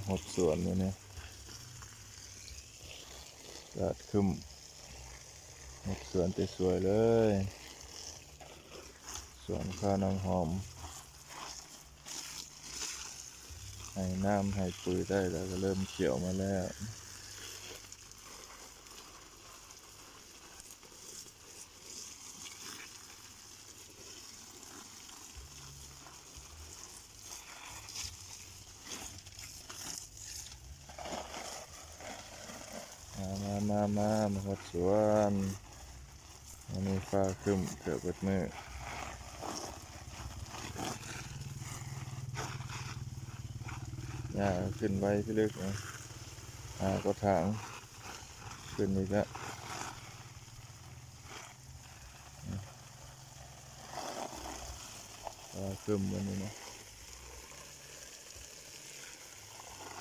ຮອດສວນມື້ນີ້ ອາກາດຄຶ້ມ ຮອດສວນແຕ່ສວຍເລີຍ ສວນຄາວນາງຫອມ ໃຫ້ນ້ຳໃຫ້ປຸ໋ຍໄດ້ແລ້ວ ກໍເລີ່ມຂຽວມາແລ້ວ. ມາ ມາ ມາ ມາ ມາຮອດສວນ ມື້ນີ້ຟ້າຄຶ້ມເກືອບເບິດມື້ ຫຍ້າຂຶ້ນໄວພິລຶກ ຫາກໍຖາງ ຂຶ້ນອີກແລ້ວ ຟ້າຄຶ້ມມື້ນີ້ນະ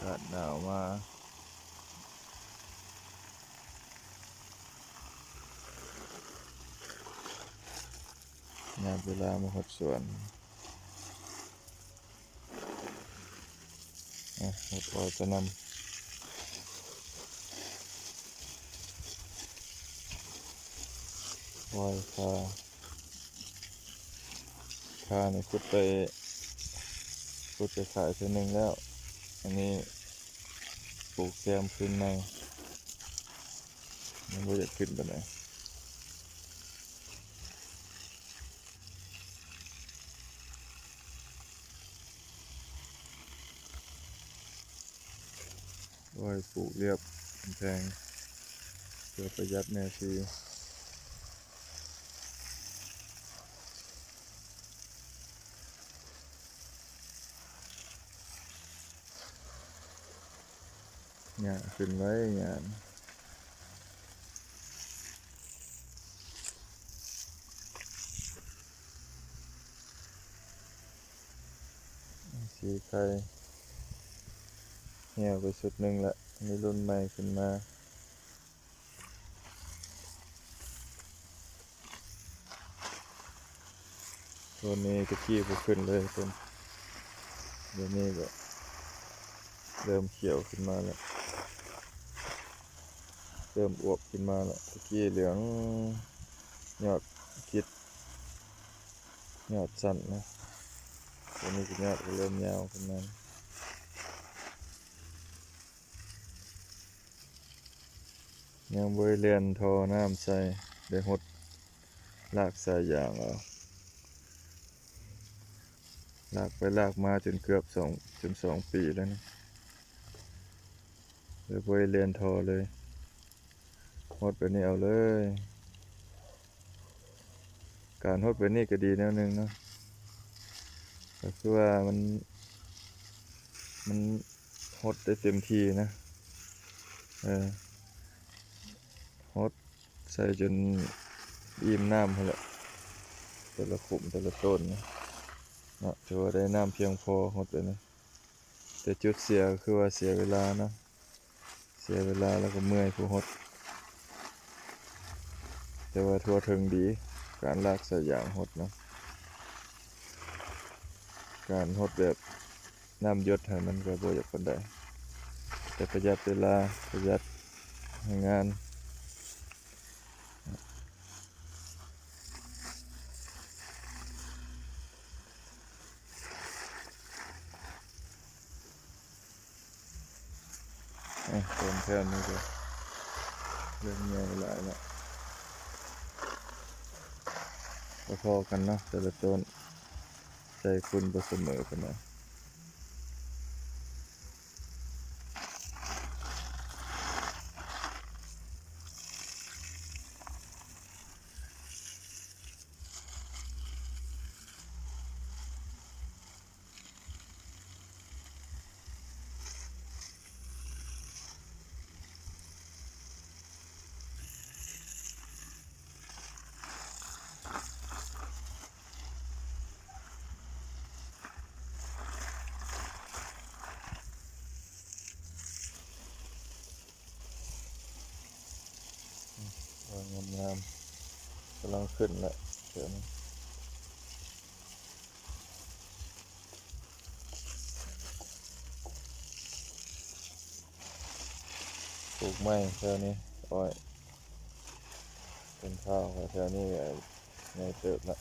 ອາກາດໜາວມາ ຍາມເວລາມາຮອດສວນ. ອະ ຫົດອ້ອຍໄປນຳ ອ້ອຍຄາ ຄານີ້ຂຸດໄປ ຂຸດໄປຂາຍເທື່ອໜຶ່ງແລ້ວ ອັນນີ້ປູກແຊມຄືນໃໝ່ ຍັງບໍ່ຢາກຂຶ້ນປານໃດ. ໂອ້ຍ ປູກລຽບກຳແພງ ເພື່ອປະຢັດເນື້ອທີ່. ຫຍ້າຂຶ້ນໄວ້ຫຍ້າ ສີໄຂ່ ຫ່ຽວໄປຊຸດໜຶ່ງລະ ມີລຸ້ນໃໝ່ຂຶ້ນມາ. ໂຊນນີ້ແຕ່ກີ້ບໍ່ຂຶ້ນເລີຍ ໂຊນ ດຽວນີ້ກໍເລີ່ມຂຽວຂຶ້ນມາແລ້ວ ເລີ່ມອວບຂຶ້ນມາແລ້ວ ແຕ່ກີ້ເຫຼືອງ ຍອດກິດ ຍອດສັ້ນນະ ໂຊນນີ້ກໍຍອດກໍເລີ່ມຍາວຂຶ້ນມາ. ຍັງບໍ່ໄດ້ແລ່ນທໍ່ນ້ຳໃສ່ ໄດ້ຫົດລາກສາຍຢາງເອົາ ລາກໄປລາກມາຈົນເກືອບສອງ ຈົນສອງປີແລ້ວນີ້ ເລີຍບໍ່ໄດ້ແລ່ນທໍ່ເລີຍ ຫົດແບບນີ້ເອົາເລີຍ. ການຫົດແບບນີ້ກໍດີແນວໜຶ່ງເນາະ ກໍຄືວ່າມັນ ມັນຫົດໄດ້ເຕັມທີ່ນະ ເອີ ຫົດໃສ່ຈົນອີ່ມນ້ຳຫັ້ນແຫຼະ ແຕ່ລະຂຸມແຕ່ລະຕົ້ນນະ ເນາະ ຖືວ່າໄດ້ນ້ຳພຽງພໍ ຫົດແບບນີ້. ແຕ່ຈຸດເສຍກໍຄືວ່າເສຍເວລາເນາະ ເສຍເວລາແລ້ວກໍເມື່ອຍຜູ້ຫົດ ແຕ່ວ່າທົ່ວເຖິງດີ ການລາກສາຍຢາງຫົດນະ ການຫົດແບບນ້ຳຢົດຫັ້ນມັນກໍບໍ່ຢາກປານໃດ ແຕ່ປະຢັດເວລາ ປະຢັດແຮງງານ. ອະ ຕົ້ນແຖວນີ້ກໍເລີ່ມໃຫຍ່ຫຼາຍແລ້ວ ພໍໆກັນເນາະ ແຕ່ລະຕົ້ນ ໃຈຄຸນບໍ່ສະເໝີປານໃດ. ງາມໆ ກຳລັງຂຶ້ນແຫຼະ ແຖວນີ້. ປູກໃໝ່ແຖວນີ້ ອ້ອຍ ຕົ້ນພ້າວແຖວນີ້ໃຫຍ່ເຕີບລະ.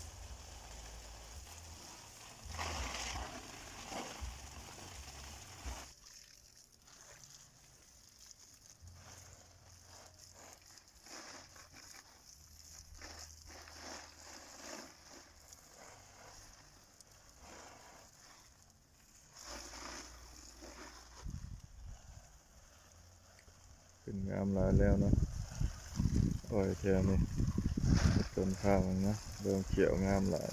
ຂຶ້ນງາມຫຼາຍແລ້ວເນາະ ອ້ອຍແຖວນີ້ ຕົ້ນພ້າວນະ ເລີ່ມຂຽວງາມຫຼາຍ.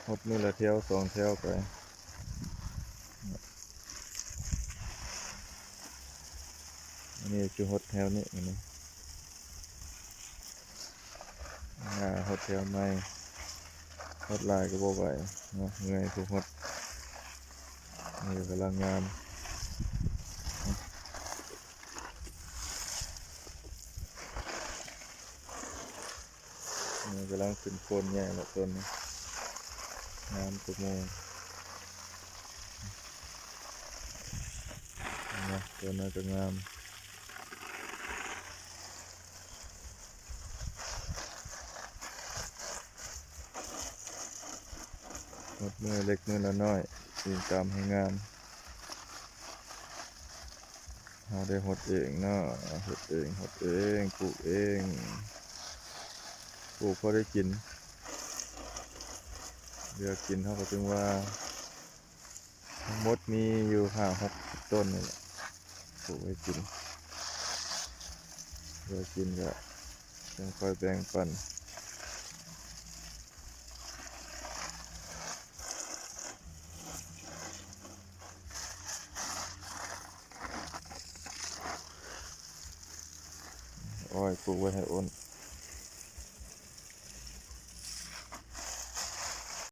ຫົດມື້ລະແຖວສອງແຖວໄປ. ອັນນີ້ຊິຫົດແຖວນີ້ ອັນນີ້ ອ່າ ຫົດແຖວໃໝ່ ຫົດຫຼາຍກໍບໍ່ໄຫວເນາະ ເມື່ອຍຜູ້ຫົດ. ນີ້ກຳລັງງາມ ນີ້ກຳລັງຂຶ້ນໂຄນໃຫຍ່ລະຕົ້ນນີ້ ງາມກວ່າໝູ່ ເຫັນບໍ່? ຕົ້ນນັ້ນກໍງາມ. ຫົດມື້ເລັກມື້ລະນ້ອຍ ອີງຕາມແຮງງານ. ເຮົາໄດ້ຫົດເອງເນາະ ເຮັດເອງ ຫົດເອງ ປູກເອງ ປູກພໍໄດ້ກິນ ເຫຼືອກິນເຮົາກໍຈຶ່ງວ່າ ທັງໝົດມີຢູ່ຫ້າຫົກສິບຕົ້ນນີ້ແຫຼະ ປູກໄວ້ກິນ ເຫຼືອກິນກໍຈັ່ງຄ່ອຍແບ່ງປັນ. ອ້ອຍ ປູກໄວ້ໃຫ້ໂອນ